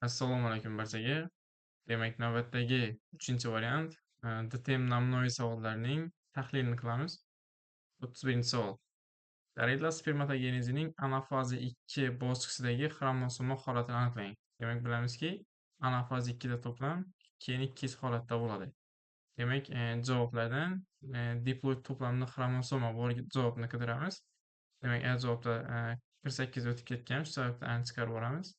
Assalomu alaykum barchaga. Demak, navbatdagi 3-variant DTM namunaviy savollarining tahlilini qilamiz. 31-savol. Dariylar spermatogenezining anafaza 2 bosqichidagi xromosoma holatini aniqlang. Demak, bilamizki, anafaza 2 da to'plam keyin 2 holatda bo'ladi. Demak, javoblardan diploid to'plamni xromosoma bor javobni qidiramiz. Demak, A javobda 48 o'tib ketgan, shu sababdan A ni chiqarib yuboramiz.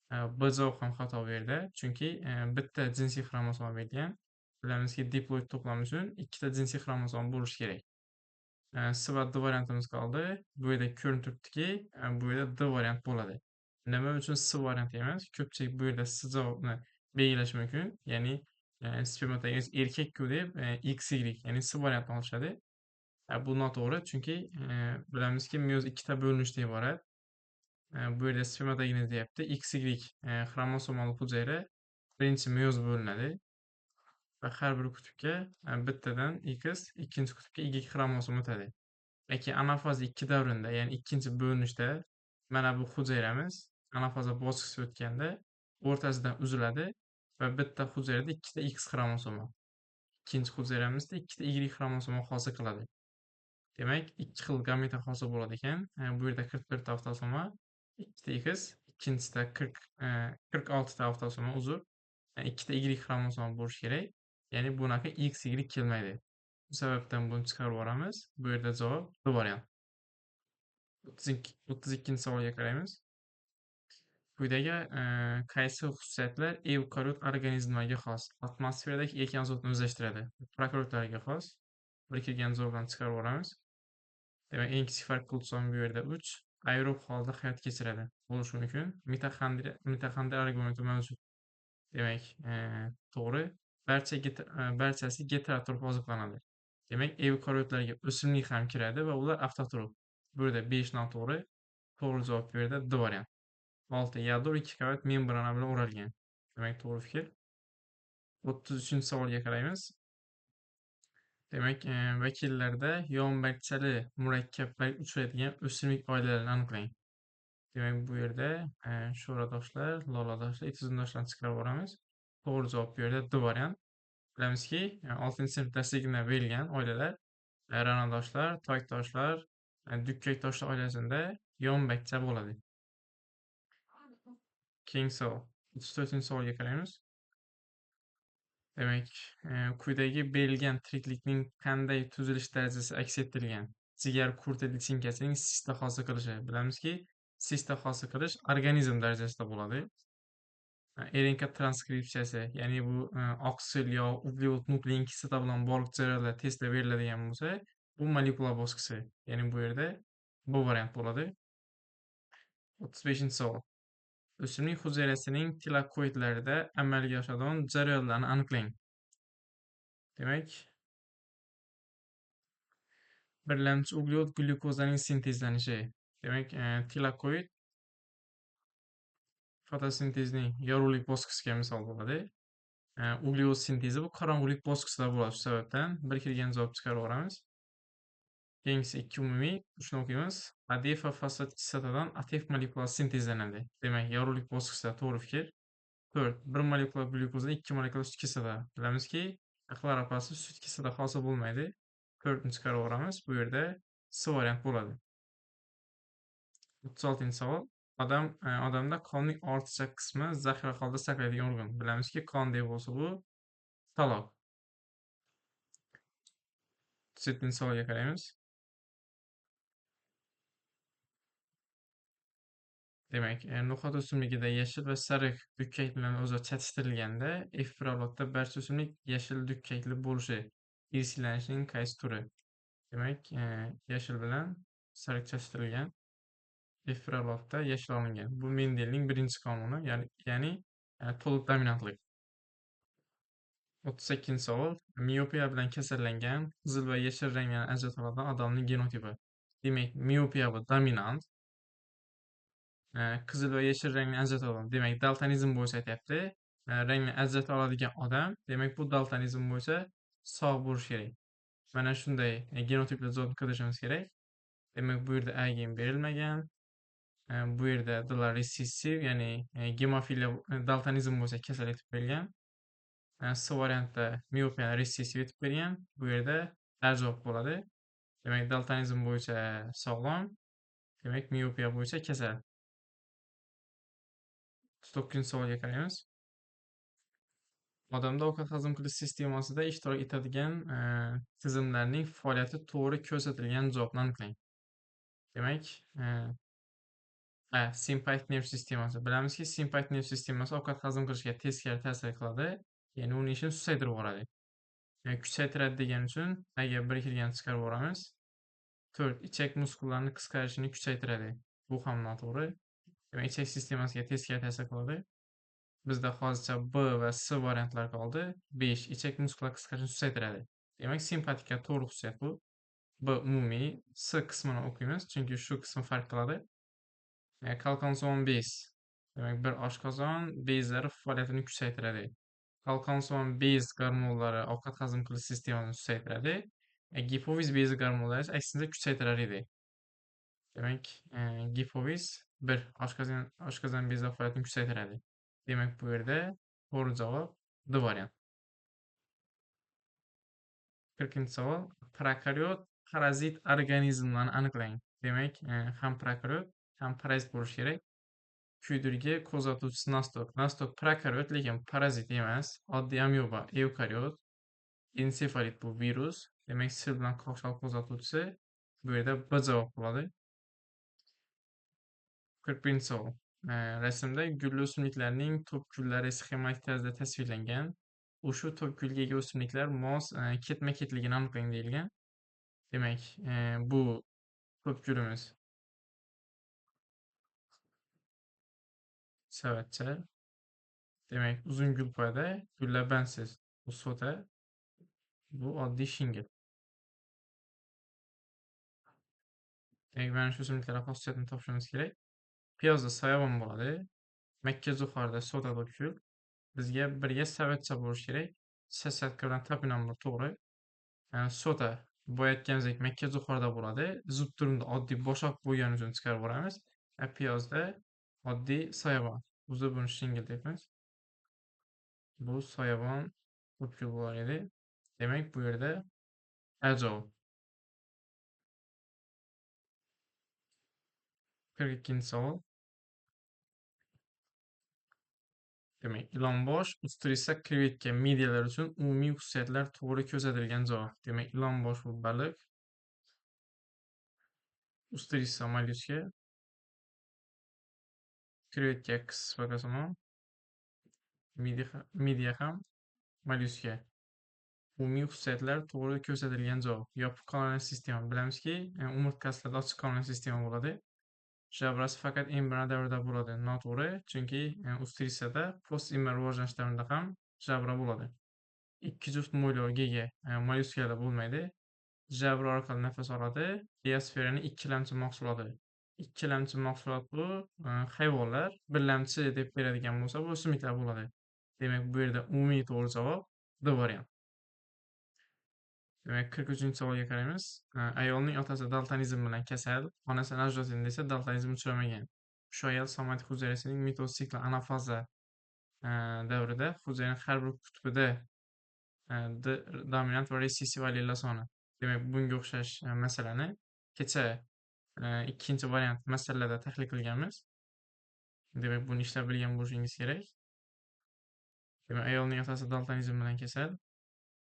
B javob ham xato bu yerda, chunki bitta jinsiy xromosoma bergan. Bilamizki, diploid to'plam uchun ikkita jinsiy xromosoma bo'lishi kerak. C va D variantimiz qoldi. Bu yerda ko'rinib turibdiki, bu yerda D variant bo'ladi. Nima uchun C variant emas? Ko'pchilik bu yerda C javobni belgilash mumkin. Ya'ni spermatogenez erkak-ku deb XY, ya'ni C variantni olishadi. Bu noto'g'ri, chunki bilamizki, meyoz ikkita bo'linishdan iborat. Bu yerda spermatogenez deyapti. XY xromosomali hujayra birinchi meyoz bo'linadi va har bir qutbga bittadan X, ikkinchi qutbga Y xromosoma o'tadi. Lekin anafaza 2 davrinda, ya'ni ikkinchi bo'linishda mana bu hujayramiz anafaza bosqichi o'tganda o'rtasidan uziladi va bitta hujayrada ikkita X xromosoma, ikkinchi hujayramizda ikkita Y xromosoma hosil qiladi. Demak, ikki xil gameta hosil bo'ladi ekan. Bu yerda 41 ta avtosoma, ikkita X, ikkinchisida 46 ta avtosoma, uzr, ikkita Y xromosoma bo'lishi kerak. Ya'ni bunaqa X, Y kelmaydi. Bu sababdan buni chiqarib yuboramiz. Bu yerda javob D variant. 32-savolga qaraymiz. Quyidagi qaysi xususiyatlar eukaryot organizmlarga xos? Atmosferadagi erkin azotni o'zlashtiradi. Prokaryotlarga xos. Bir kelgan javobdan chiqarib yuboramiz. Demak, eng kichik farq qilsam bu yerda 3. Aerob holda hayot kechiradi. Bo'lishi mumkin. Mitoxondriya argumenti mavjud. Demak, to'g'ri. Barchasi geterotrof oziqlanadi. Demak, eukaryotlarga o'simlik ham kiradi va ular avtotrof. Bu yerda 5 noto'g'ri. To'g'ri javob bu yerda D variant. 6. Yadro 2 qavat membrana bilan o'ralgan. Demak, to'g'ri fikr. 33-savolga qaraymiz. Demak, vakillarda yonbarchali murakkablar uchraydigan o'simlik oilalarini aniqlang. Demak, bu yerda sho'radoshlar, loladoshlar, ituzumdoshlarni chiqarib yuboramiz. To'g'ri javob bu yerda D variant. Bilamizki, 6-sinf darsligida berilgan oilalar, ranadoshlar, tokdoshlar, dukkaktoshlar oilasida yonbakcha bo'ladi. Keyingi savol, 34-savolga qaraymiz. Demak, quyidagi berilgan tiriklikning qanday tuzilish darajasi aks ettirilgan? Jigar kurti lichinkasining sista hosil qilishi. Bilamizki, sista hosil qilish organizm darajasida bo'ladi. RNK transkripsiyasi, ya'ni bu oqsil yo uglevod nuklein kislota bilan bog'liq jarayonlar testda beriladigan bo'lsa, bu molekula bosqichi. Ya'ni bu yerda bu variant bo'ladi. 35-savol. O'simlik hujayrasining tilakoidlarida amalga oshadigan jarayonlarni aniqlang. Demak, birlamchi uglevod glyukozaning sintezlanishi. Demak, tilakoid fotosintezning yorug'lik bosqichiga misol bo'ladi. Uglevod sintezi bu qorong'ulik bosqichida bo'ladi. Shu sababdan bir kelgan javob chiqarib yuboramiz. Keyingisi 2 umumiy, 3ni o'qiymiz. ADF fosfat kislotadan ATF molekulasi sintezlanadi. Demak, yorug'lik bosqichida to'g'ri fikr. 4. 1 molekula glyukozadan 2 molekula sut kislota. Bilamizki, xloroplastda sut kislota hosil bo'lmaydi. 4ni chiqarib yuboramiz. Bu yerda C variant bo'ladi. 36-savol. Odamda qonning ortiqcha qismi zaxira holda saqlaydigan organ. Bilamizki, qon deb bo'lsa bu taloq. 37-savolga qaraymiz. Demak, no'xat o'simligida yashil va sariq dukkak bilan o'zaro chatishtirilganda F1 avlodda barcha o'simlik yashil dukkakli bo'lishi irsiylanishining qaysi turi? Demak, yashil bilan sariq chatishtirilgan F1 avlodda yashil olingan. Bu Mendelning birinchi qonuni, ya'ni to'liq dominantlik. 38-savol. Miopiya bilan kasallangan qizil va yashil ranglarni ajrata oladigan odamning genotipi. Demak, miopiya bu dominant. Qizil va yashil rangni ajrata oladi. Demak, daltonizm bo'yicha aytyapti. Rangni ajrata oladigan odam, demak, bu daltonizm bo'yicha sog' bo'lishi kerak. Mana shunday genotiplar javobni qidirishimiz kerak. Demak, bu yerda A gen berilmagan. Bu yerda D'lar resessiv, ya'ni gemofiliya, daltonizm bo'lsa kasal etib bergan. S variantda miopiyani resessiv etib bergan. Bu yerda A javob bo'ladi. Demak, daltonizm bo'yicha sog'lom, demak, miopiya bo'yicha kasal. 39-savolga qaraymiz. Odamda ovqat hazm qilish sistemasida ishtirok etadigan tizimlarning faoliyati to'g'ri ko'rsatilgan javobni aniqlang. Demak, A simpatik nerv sistemasi. Bilamizki, simpatik nerv sistemasi ovqat hazm qilishga teskari ta'sir qiladi, ya'ni uning ishini susaytirib yuboradi. Ya'ni kuchaytiradi degani uchun agar bir kirganini chiqarib yuboramiz. 4. Ichak muskullarini qisqarishini kuchaytiradi. Bu ham noto'g'ri. Demak, ichak sistemasiga teskari ta'sir qiladi. Bizda hozircha B va S variantlari qoldi. 5. Ichak muskullar qisqarishini susaytiradi. Demak, simpatikka to'g'ri xususiyat bu. B umumiy, S qismini o'qiymiz, chunki shu qismi farq qiladi. Kalkonson bez. Demak, bir oshqozon bezlari faoliyatini kuchaytiradi. Kalkonson bez gormonlari ovqat hazm qilish sistemasini susaytiradi. Gipofiz bezi gormonlari esa aksincha kuchaytirar edi. Demak, gipofiz bir oshqozon bezi faoliyatini kuchaytiradi. Demak, bu yerda to'g'ri javob D variant. 40-savol. Prokaryot parazit organizmlarni aniqlang. Demak, ham prokaryot, ham parazit bo'lishi kerak. Kuydirgi qo'zg'atuvchisi nastok. Nastok prokaryot, lekin parazit emas. Oddiy amyoba eukaryot. Ensefalit bu virus. Demak, sil bilan qoqshal qo'zg'atuvchisi bu yerda B javob bo'ladi. 41-savol. Rasmda gulli o'simliklarning to'p gullari sxematik tarzda tasvirlangan. O'sha to'p gulga ega o'simliklar mos ketma-ketligini aniqlang deyilgan. Demak, bu to'p gulimiz savatcha. Demak, uzun gulpoyada gullar bandsiz. Bu sota, bu oddiy shingil. Demak, mana shu o'simliklar xosiyatini topishimiz kerak. Piyozda soyabon bo'ladi. Makka zuharda sota to'p gul. Bizga birga savatcha bo'lishi kerak. Sasatka bilan topinambur to'g'ri. Sota boyatganimizdek makka zuharda bo'ladi. Zub turumda oddiy boshoq bo'lgani uchun chiqarib yuboramiz. Piyozda oddiy soyabon. O'zi buni shingil deymiz. Bu soyabon to'p gul bo'lar edi. Demak, bu yerda A javob. 42-savol. Demak, ilonbosh, ustrisa, krevetka, midiyalar uchun umumiy xususiyatlar to'g'ri ko'rsatilgan javob. Demak, ilonbosh bu baliq, ustrisa mollyuska, krevetka qisqasimon, midiya ham mollyuska. Umumiy xususiyatlar to'g'ri ko'rsatilgan javob. Yopiq koloniya sistema. Bilamizki, umurtqaslarda ochiq koloniya sistema bo'ladi. Jabrasi faqat embrion davrida bo'ladi. Noto'g'ri, chunki ustrisada post-embrion rivojlanish davrida ham jabra bo'ladi. 2 juft mo'ylovga ega, mollyuskalarda bo'lmaydi. Jabra orqali nafas oladi. Biosferani ikkilamchi mahsuloti. Ikkilamchi mahsulot bu, hayvonlar, birlamchi deb beradigan bo'lsa, bu o'simliklar bo'ladi. Demak, bu yerda umumiy to'g'ri javob D variant. Demak, 43-savolga qaraymiz. Ayolning otasi daltonizm bilan kasal, onasi najotini desa daltonizm uchramagan. Shu ayol somatik hujayrasining mitoz sikli anafaza davrida hujayraning har bir qutbida D dominant va resessiv allellar soni. Demak, bunga o'xshash masalani kecha ikkinchi variant masalada tahlil qilganmiz. Demak, buni ishlab bilgan bo'lishingiz kerak. Demak, ayolning otasi daltonizm bilan kasal.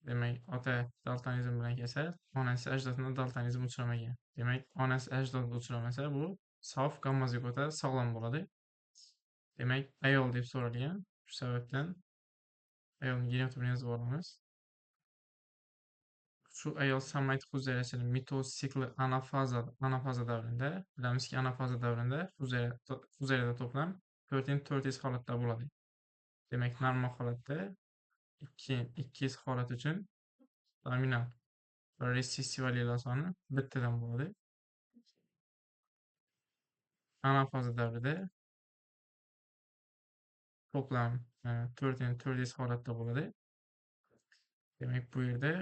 Demak, ota daltonizm bilan kasal, onasi ajdodida daltonizm uchramagan. Demak, onasi ajdodida uchramasa, bu sof gamma-zigota sog'lom bo'ladi. Demak, ayol deb so'ralgan. Shu sababdan ayolning genotipini yozib olamiz. Shu ayol somatik hujayrasining mitoz sikli anafaza davrida, bilamizki, anafaza davrida hujayrada to'plam 4 N 4 S holatda bo'ladi. Demak, normal holatda 2 N 2 S holat uchun dominant va resessiv allellar soni bittadan bo'ladi. Anafaza davrida to'plam 4 N 4 S holatda bo'ladi. Demak, bu yerda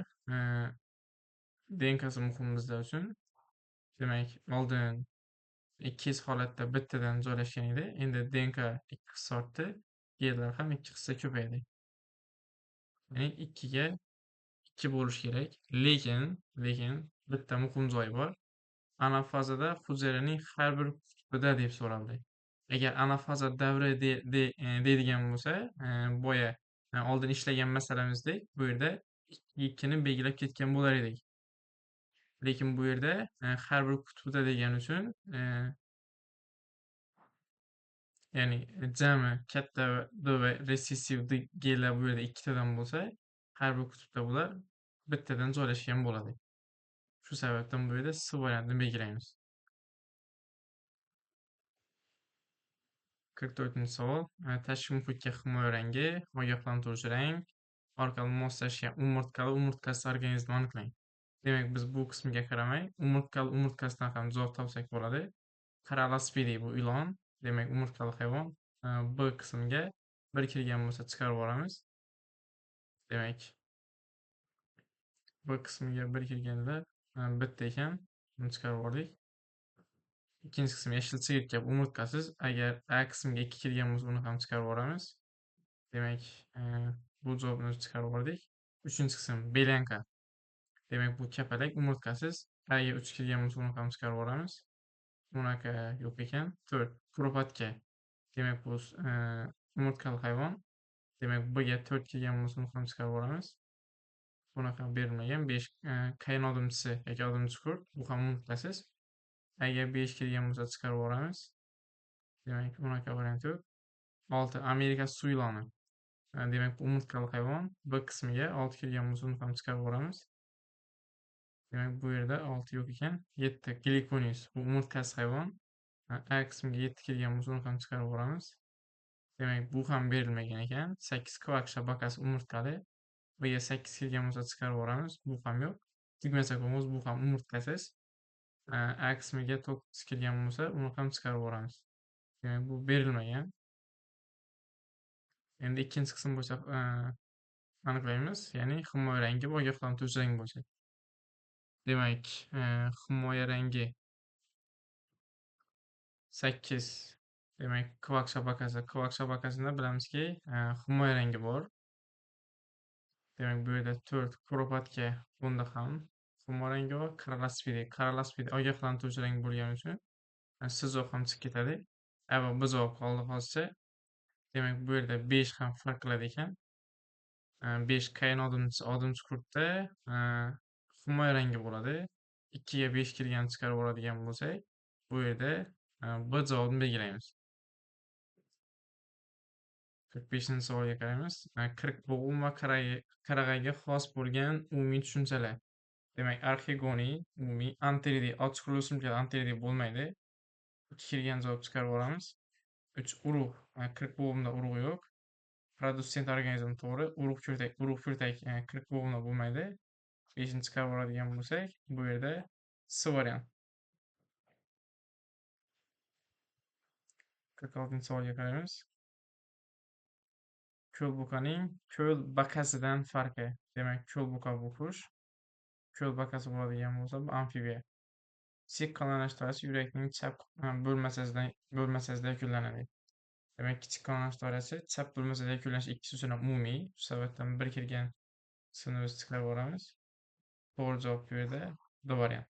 DNKsi muhim bizlar uchun. Demak, oldin Ikkinchi holatda bittadan joylashgan edi. Endi DNK ikki hissa ortdi, genlar ham ikki hissa ko'paydi. Ya'ni 2 ga 2 bo'lishi kerak. Lekin bitta muhim joyi bor. Anafazada hujayraning har bir qutbida deb so'raldi. Agar anafaza davri deydigan bo'lsa, boya oldin ishlagan masalamizdek bu yerda 2 ni belgilab ketgan bo'lar edik. Lekin bu yerda har bir qutbida degani uchun, ya'ni jami katta D va resessiv D genlar bu yerda ikkitadan bo'lsa, har bir qutbda bular bittadan joylashgan bo'ladi. Shu sababdan bu yerda S variantini belgilaymiz. 44-savol. Tashqi muhitga himoya rangi, ogohlantiruvchi rang orqali moslashgan umurtqali umurtqasiz organizmni aniqlang. Demak, biz bu qismiga qaramay, umurtqali umurtqasidan ham javob topsak bo'ladi. Qaralaspidi bu ilon, demak umurtqali hayvon. B qismiga bir kirgan bo'lsa chiqarib yuboramiz. Demak, B qismiga bir kirganda bitta ekan, buni chiqarib yubordik. Ikkinchi qism yashil chigirtka umurtqasiz. Agar A qismiga 2 kirgan bo'lsa, uni ham chiqarib yuboramiz. Demak, bu javobni chiqarib yubordik. Uchinchi qism belyanka. Demak, bu kapalak umurtqasiz. A ga 3 kirgan bo'lsa, uni ham chiqarib yuboramiz. Bunaqa yo'q ekan. 4 kuropatka. Demak, bu umurtqali hayvon. Demak, B ga 4 kirgan bo'lsa, uni ham chiqarib yuboramiz. Bunaqa berilmagan. 5 qayin odimchisi yoki odimchi qurt, bu ham umurtqasiz. Agar 5 kirgan bo'lsa chiqarib yuboramiz. Demak, bunaqa variant yo'q. 6 Amerika suv iloni. Demak, bu umurtqali hayvon. B qismiga 6 kirgan bo'lsa, uni ham chiqarib yuboramiz. Demak, bu yerda 6 yo'q ekan. 7 Glikonius, bu umurtqasiz hayvon. A qismiga 7 kirgan bo'lsa, uni ham chiqarib yuboramiz. Demak, bu ham berilmagan ekan. 8 kvaksha bakasi umurtqali. B ga 8 kirgan bo'lsa chiqarib yuboramiz. Bu ham yo'q. Tugmacha qo'ng'iz, bu ham umurtqasiz. A qismiga 9 kirgan bo'lsa, uni ham chiqarib yuboramiz. Demak, bu berilmagan. Endi ikkinchi qism bo'yicha aniqlaymiz. Ya'ni himoya rangi va ogohlantiruvchi rang bo'yicha. Demak, himoya rangi 8. Demak, kvak shabakasi. Kvak shabakasida bilamizki, himoya rangi bor. Demak, bu yerda 4 kuropatka, bunda ham himoya rangi bor. Qaralaspidi, qaralaspidi ogohlantiruvchi rang bo'lgani uchun S javob ham chiqib ketadi. A va B javob qoldi hozircha. Demak, bu yerda 5 ham farq qiladi ekan. 5 qayin odimchisi, odimchi qurtda himoya rangi bo'ladi. 2 ga 5 kirgan chiqarib yuboradigan bo'lsak, bu yerda B javobini belgilaymiz. 45-savolga qaraymiz. 40 bo'g'im va qarag'ayga xos bo'lgan umumiy tushunchalar. Demak, arxegoniy, umumiy, anteridiy, ochiq o'simliklar anteridiy bo'lmaydi. 2 kirgan javob chiqarib yuboramiz. 3 urug', 40 bo'g'imda urug' yo'q. Produsent organizm to'g'ri, urug' kurtak, urug' kurtak 40 bo'g'imda bo'lmaydi. 5-ni chiqarib yuboradigan bo'lsak, bu yerda S variant. 46-savolga qaraymiz. Ko'l buqaning ko'l baqasidan farqi. Demak, ko'l buqa bu qush, ko'l baqasi bo'ladigan bo'lsa, bu amfibiya. Kichik qonlanish doirasi yurakning chap bo'lmasasida yakunlanadi. Demak, kichik qonlanish doirasi chap bo'lmasada yakunlanishi ikkisi uchun ham umumiy. Shu sababdan bir kirgan qismini o'zi chiqarib yuboramiz. To'g'ri javob bu yerda D variant.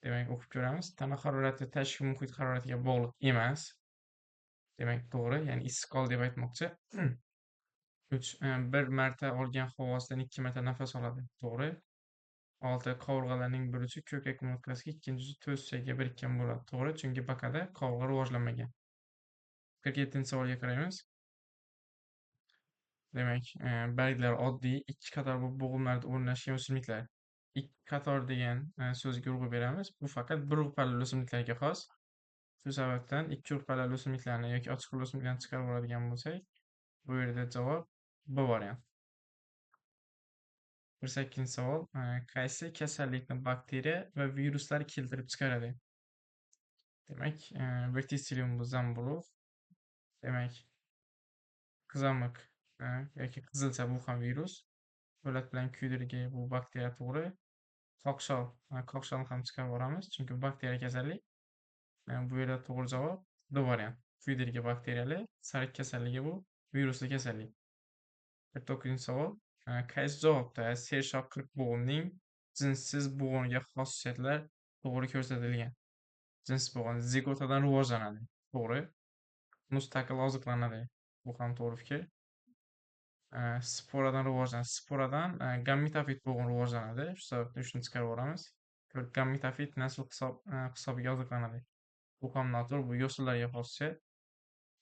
Demak, o'qib ko'ramiz. Tana harorati tashqi muhit haroratiga bog'liq emas. Demak, to'g'ri, ya'ni issiqqol deb aytmoqchi. 3, bir marta olgan havosidan 2 marta nafas oladi. To'g'ri. 6, qovurg'alarning bir uchi ko'krak umurtqasiga, ikkinchi uchi to'z suyagiga birikkan bo'ladi. To'g'ri, chunki baqada qovurg'a rivojlanmagan. 47-savolga qaraymiz. Demak, barglar oddiy, 2 qator bo'lib bo'g'imlarda o'rnashgan o'simliklar. 2 qator degan so'zga urg'u beramiz. Bu faqat bir urug' o'simliklarga xos. Shu sababdan 2 urug' o'simliklarni yoki ochiq urug' o'simliklarni chiqarib yuboradigan bo'lsak, bu yerda javob B variant. 48-savol. Qaysi kasallikni bakteriya va viruslar keltirib chiqaradi? Demak, verticillium bu zamburug'. Demak, qizamiq yoki qizilcha bu ham virus. O'lat bilan kuydirgi bu bakteriya to'g'ri. Qoqshol, qoqsholni ham chiqarib yuboramiz, chunki bu bakteriya kasallik. Bu yerda to'g'ri javob D variant. Kuydirgi bakteriyali sariq kasalligi bu virusli kasallik. 49-savol. Qaysi javobda sershox qirqbog'ning jinssiz bo'g'iniga xususiyatlar to'g'ri ko'rsatilgan? Jins bo'g'in zigotadan rivojlanadi. To'g'ri. Mustaqil oziqlanadi. Bu ham to'g'ri fikr. Sporadan rivojlanadi. Sporadan gametofit bo'g'in rivojlanadi. Shu sababdan shuni chiqarib yuboramiz. Gametofit nasl hisobiga oziqlanadi. Bu ham noto'g'ri, bu yo'sinlarga xosiyat.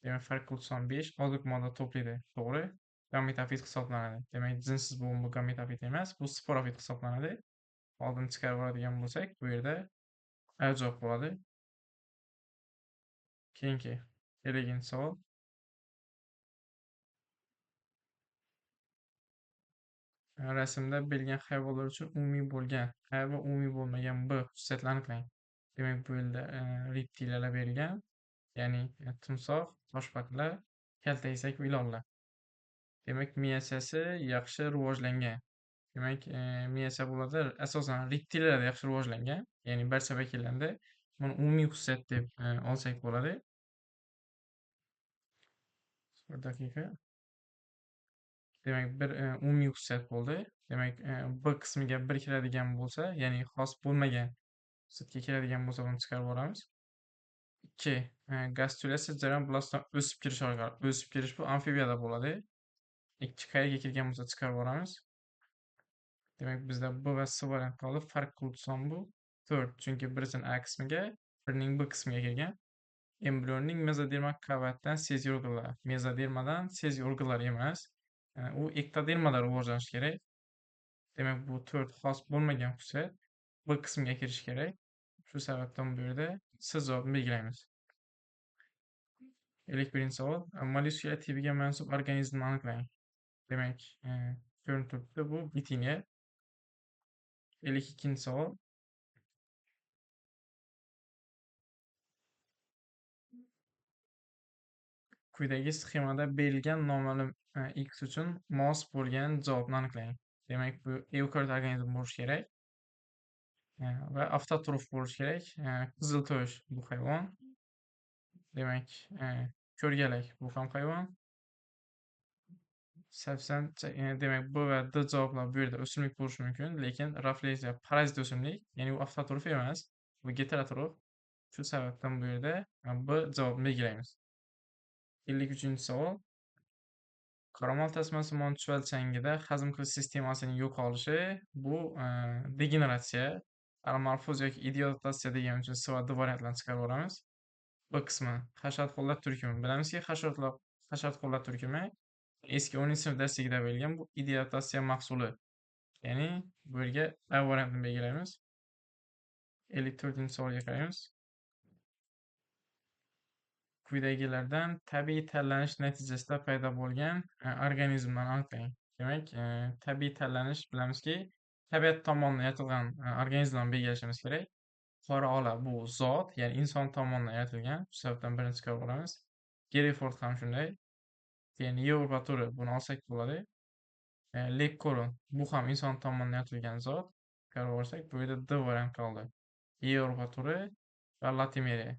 Demak, farq 95 oziq modda to'playdi. To'g'ri. Gametofit hisoblanadi. Demak, jinsiz bo'g'in bu gametofit emas, bu sporofit hisoblanadi. Oldin chiqarib yuboradigan bo'lsak, bu yerda A javob bo'ladi. Keyingi 50-savol. Rasmda berilgan hayvonlar uchun umumiy bo'lgan A va umumiy bo'lmagan B xususiyatlarni aniqlang. Demak, bu yerda reptillar berilgan, ya'ni timsoh, toshbaqlar, kaltakesaklar va ilonlar. Demak, miyachasi yaxshi rivojlangan. Demak, miyacha bo'ladi, asosan reptillarda yaxshi rivojlangan, ya'ni barcha vakillarda buni umumiy xususiyat deb olsak bo'ladi. Bir daqiqa. Demak, bir umumiy xususiyat bo'ldi. Demak, B qismiga bir kiradigan bo'lsa, ya'ni xos bo'lmagan xususiyatga kiradigan bo'lsa, buni chiqarib yuboramiz. 2, gastrulyatsiya jarayon blastdan o'sib kirish orqali. O'sib kirish bu amfibiyada bo'ladi. 2 qayerga kirgan bo'lsa chiqarib yuboramiz. Demak, bizda B va C variant qoldi. Farq qilsam bu 4, chunki birisini A qismiga, birining B qismiga kirgan. Embrionning mezoderma qavatdan sezgi organlari, mezodermadan sezgi organlari emas, u ektodermada rivojlanishi kerak. Demak, bu 4 xos bo'lmagan xususiyat B qismiga kirishi kerak. Shu sababdan bu yerda C javobini belgilaymiz. 51-savol. Mollyuskalar tipiga mansub organizmni aniqlang. Demak, ko'rinib turibdi, bu bitiniya. 52-savol. Quyidagi sxemada berilgan noma'lum X uchun mos bo'lgan javobni aniqlang. Demak, bu eukariot organizm bo'lishi kerak. Va avtotrof bo'lishi kerak. Qizil to'sh bu hayvon. Demak, ko'rgalak bu ham hayvon. Sakson, demak, B va D javoblar bu yerda o'simlik bo'lishi mumkin, lekin Rafflesia parazit o'simlik, ya'ni u avtotrof emas, bu geterotrof. Shu sababdan bu yerda B javobini belgilaymiz. 53-savol. Qoramol tasmasimon chuvalchangida hazm qilish sistemasining yo'qolishi bu degeneratsiya, anamorfoz yoki idiotatsiya degan uchun C va D variantlarni chiqarib yuboramiz. B qismi hasharotxo'rlar turkumi. Bilamizki, hasharotxo'rlar turkumi eski 10-sinf darsligida berilgan, bu idiotatsiya mahsuli. Ya'ni bu yerga A variantini belgilaymiz. 54-savolga qaraymiz. Quyidagilardan tabiiy tanlanish natijasida paydo bo'lgan organizmlarni aniqlang. Demak, tabiiy tanlanish bilamizki, tabiat tomonidan yaratilgan organizmlarni belgilashimiz kerak. Qora ola bu zot, ya'ni inson tomonidan yaratilgan. Shu sababdan birinchi chiqarib olamiz. Gereford ham shunday. Keyin Yevropa turi, buni olsak bo'ladi. Lekkoron bu ham inson tomonidan yaratilgan zot. Chiqarib olsak, bu yerda D variant qoldi. Yevropa turi va Latimeriya.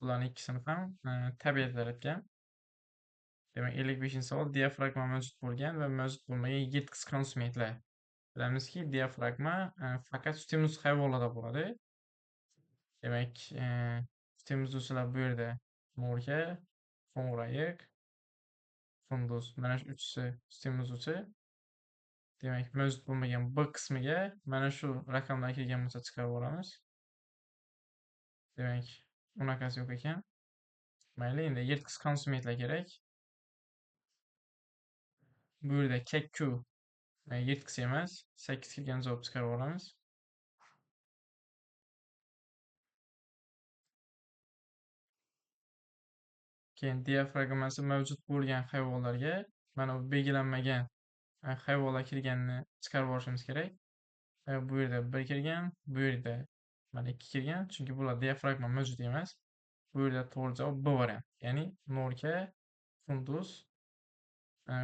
Bularning ikkisini ham tabiat yaratgan. Demak, 55-savol diafragma mavjud bo'lgan va mavjud bo'lmagan yirtqich konsumentlar. Bilamizki, diafragma faqat sut emizuvchi hayvonlarda bo'ladi. Demak, sut emizuvchilar bu yerda mo'rka, qo'ng'ir ayiq, qunduz, mana shu uchisi sut emizuvchi. Demak, mavjud bo'lmagan B qismiga mana shu raqamlar kelgan bo'lsa chiqarib yuboramiz. Demak, unaqasi yo'q ekan. Mayli, endi yirtqich konsumentlar kerak. Bu yerda kakku yirtqich emas, 8 kelgan javob chiqarib yuboramiz. Keyin diafragmasi mavjud bo'lgan hayvonlarga mana bu belgilanmagan hayvonlar kirganini chiqarib yuborishimiz kerak. Bu yerda 1 kirgan, bu yerda mana 2 kirgan, chunki bular diafragma mavjud emas. Bu yerda to'g'ri javob B variant, ya'ni norka, qunduz,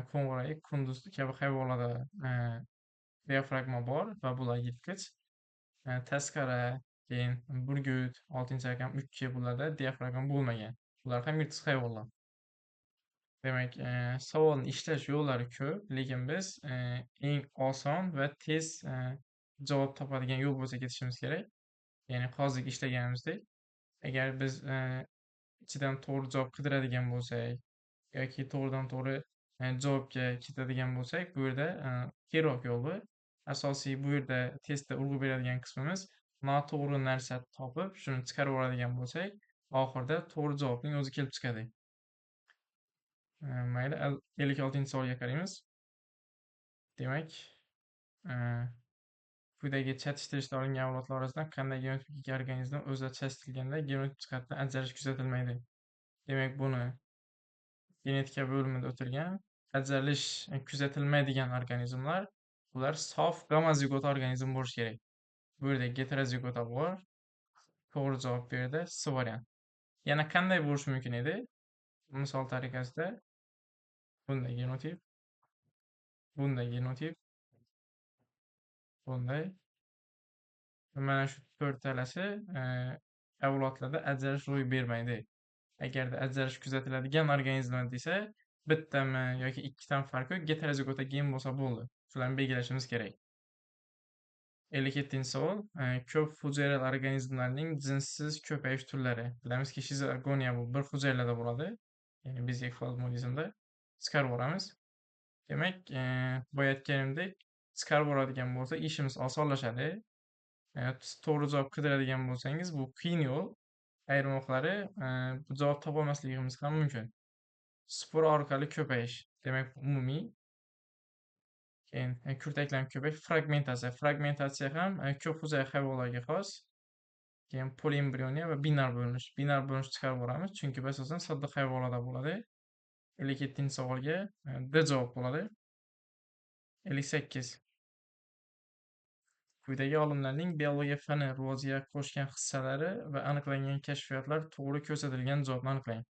qo'ng'ir ayiq, qunduz kabi hayvonlarda diafragma bor va bular yirtqich. Tasqara, Keyin burgut, 6-raqam 3 bularda diafragma bo'lmagan. Bular ham yirtqich hayvonlar. Demak, savolni ishlash yo'llari ko'p, lekin biz eng oson va tez javob topadigan yo'l bo'yicha ketishimiz kerak. Ya'ni hozirgi ishlaganimizdek, agar biz ichidan to'g'ri javob qidiradigan bo'lsak yoki to'g'ridan to'g'ri javobga ketadigan bo'lsak, bu yerda keyinroq yo'l bu. Asosiy bu yerda testda urg'u beradigan qismimiz noto'g'ri narsa topib, shuni chiqarib yuboradigan bo'lsak, oxirida to'g'ri javobning o'zi kelib chiqadi. Mayli, 56-savolga qaraymiz. Demak, quyidagi chatishtirishda olingan avlodlar orasidan qanday genotipik organizm o'zida chatishtirilganda genotip jihatdan ajralish kuzatilmaydi? Demak, buni genetika bo'limida o'tilgan. Ajralish kuzatilmaydigan organizmlar, bular sof gomozigota organizm bo'lishi kerak. Bu yerda geterozigota bor. To'g'ri javob bu yerda C variant. Yana qanday bo'lishi mumkin edi? Misol tariqasida bunday genotip, bunday genotip, bunday. Mana shu to'rttalasi avlodlarda ajralish ro'y bermaydi. Agarda ajralish kuzatiladigan organizmlar desa, bittami yoki ikkitami farqi yo'q, geterozigota gen bo'lsa bo'ldi. Shularni belgilashimiz kerak. 57-savol. Ko'p hujayrali organizmlarning jinssiz ko'payish turlari. Bilamizki, shizogoniya bu bir hujayralarda bo'ladi. Ya'ni bizga plazmodizmda chiqarib yuboramiz. Demak, boya aytganimdek, chiqarib yuboradigan bo'lsa, ishimiz osonlashadi. To'g'ri javob qidiradigan bo'lsangiz, bu qiyin yo'l. Ayrim vaqtlari bu javob topolmasligimiz ham mumkin. Spora orqali ko'payish. Demak, umumiy. Keyin kurtaklanib ko'payish, fragmentatsiya. Fragmentatsiya ham ko'p hujayra hayvonlarga xos. Keyin poliembrioniya va binar bo'linish. Binar bo'linish chiqarib yuboramiz, chunki bu asosan sodda hayvonlarda bo'ladi. 57-savolga D javob bo'ladi. 58. Quyidagi olimlarning biologiya fani rivojiga qo'shgan hissalari va aniqlangan kashfiyotlar to'g'ri ko'rsatilgan javobni aniqlang.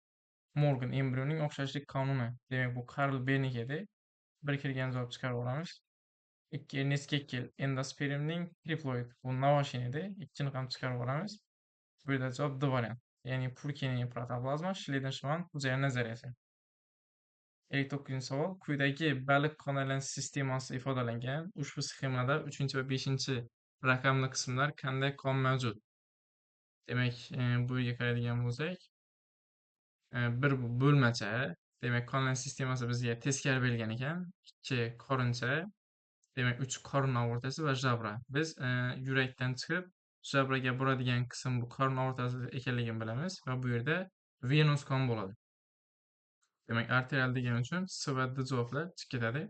Morgan embrioning o'xshashlik qonuni. Demak, bu Karl Bernik edi. Bir kirgan javob chiqarib yuboramiz. 2 Ernest Kekkel endospermning triploid. Bu Navashin edi. 2ni ham chiqarib yuboramiz. Bu yerda javob D variant. Ya'ni Purkinje protoplazma, Shleiden-Shvan hujayra nazariyasi. 59-savol. Quyidagi baliq qon aylanish sistemasi ifodalangan. Ushbu sxemada 3 va 5 raqamli qismlar qanday qon mavjud? Demak, bu yerga qaraydigan bo'lsak, bir bu bo'lmacha. Demak, qon aylanish sistemasi bizga teskari berilgan ekan. 2 qorincha, demak 3 qorin aortasi va jabra. Biz yurakdan chiqib jabraga boradigan qism bu qorin aortasi ekanligini bilamiz va bu yerda venous qon bo'ladi. Demak, arterial degani uchun C va D javoblar chiqib ketadi.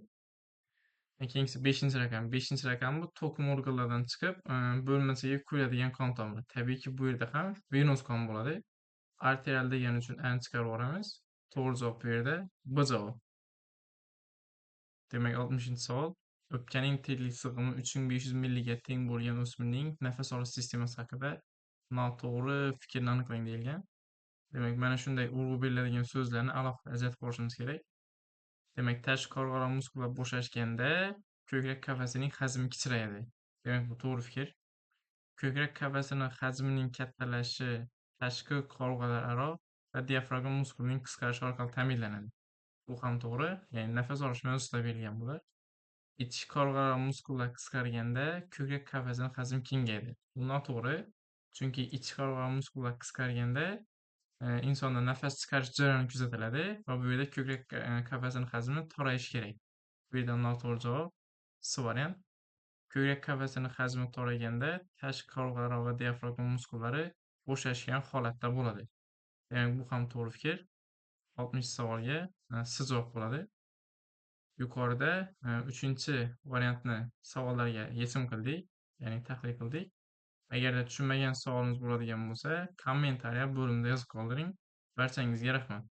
Keyingisi 5-raqam. 5-raqam bu to'qim organlardan chiqib, bo'lmachaga quyiladigan qon tomiri. Tabiiyki, bu yerda ham venous qon bo'ladi. Arterial degani uchun N chiqarib yuboramiz. To'g'ri javob bu yerda B javob. Demak, 60-savol. O'pkaning terlik sig'imi 3500 milliga teng bo'lgan o'smirning nafas olish sistemasi haqida noto'g'ri fikrni aniqlang deyilgan. Demak, mana shunday urg'u beriladigan so'zlarni alohida ajratib olishimiz kerak. Demak, tashqi qovurg'a muskullar bo'shashganda ko'krak qafasining hajmi kichrayadi. Demak, bu to'g'ri fikr. Ko'krak qafasining hajmining kattalashishi tashqi qovurg'alararo va diafragma muskulining qisqarishi orqali ta'minlanadi. Bu ham to'g'ri, ya'ni nafas olish mavzusida berilgan bular. Ichki qovurg'alar muskullar qisqarganda ko'krak qafasining hajmi kengayadi. Bu noto'g'ri, chunki ichki qovurg'a muskullar qisqarganda insonda nafas chiqarish jarayoni kuzatiladi va bu yerda ko'krak qafasining hajmi torayishi kerak. Bu yerda noto'g'ri javob C variant. Ko'krak qafasining hajmi torayganda tashqi qovurg'alar va diafragma muskullari bo'shashgan holatda bo'ladi. Demak, bu ham to'g'ri fikr. 60 savolga C javob bo'ladi. Yuqorida 3 variantni savollarga yechim qildik, ya'ni tahlil qildik. Agarda tushunmagan savolimiz bo'ladigan bo'lsa, kommentariya bo'limida yozib qoldiring. Barchangizga rahmat.